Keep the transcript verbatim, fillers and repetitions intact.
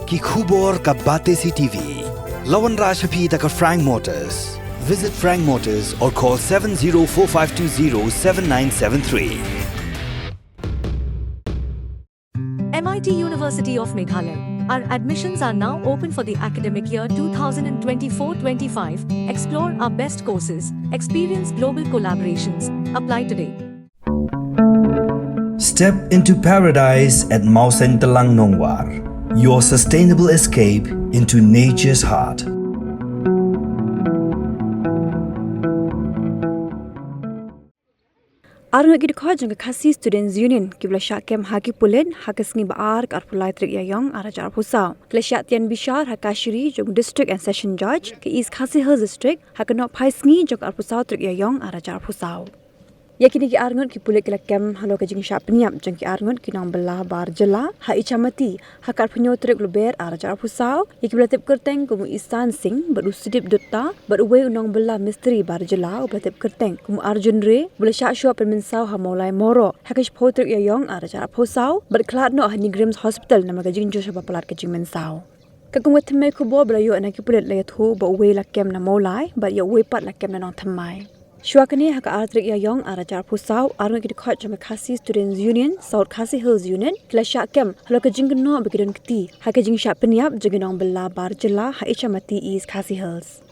Ki khubor ka Batesi TV. La wanrah sha phi da ka Frank Motors. Visit Frank Motors or call seven zero four five two zero seven nine seven three. M I T University of Meghalaya. Our admissions are now open for the academic year two thousand twenty-four twenty-five. Explore our best courses, experience global collaborations. Apply today. Step into paradise at Mawsyntelang Nongwar, your sustainable escape into nature's heart. Arngut ki dkhot jong ka Khasi Students Union kiba la shah kem ha ki pulit ha ka sngi ba ar ka arphew lai tarik Ïaïong arhajar arphew saw ki la shah tian bishar ha ka kashari jong u District and Session Judge ka East Khasi Hills District ha ka nohphai sngi jong ka arphew saw tarik Ïaïong arhajar arphew saw. Ïa kine ki arngut ki pulit ki la kem halor ka jingshah pynïap jong ki arngut ki nongbylla bar jylla ha Ichamati ha ka arphew hynñiew tarik Lber arhajar arphew saw, ïa kiba la tip kyrteng kum u Isan Singh bad u Sudip Dutta bad uwei u nongbylla mistri bar jylla uba la tip kyrteng kum u Arjun Ray, uba la shah shuwa pynmynsaw ha Mawlai Mawroh ha ka shiphew tarik Ïaïong arhajar arphew saw bad khlad noh ha NEIGRIHMS Hospital namar ka jingjoh shaba palat ka jingmynsaw. Katkum ka thymmei khubor ba la ïoh na ki pulit la ïathuh ba uwei la kem na Mawlai bad ïa uwei pat la kem na Nongthymmai. Shuwa kane ha ka ar tarik Ïaïong arhajar arphew saw, arngut ki dkhot jong ka Khasi Students Union, South Khasi Hills Unit, ki la shah kem halor ka jingkynnoh ba ki don kti ha ka jingshah pynïap jong ki nongbylla bar jylla ha Ichamati, East Khasi Hills.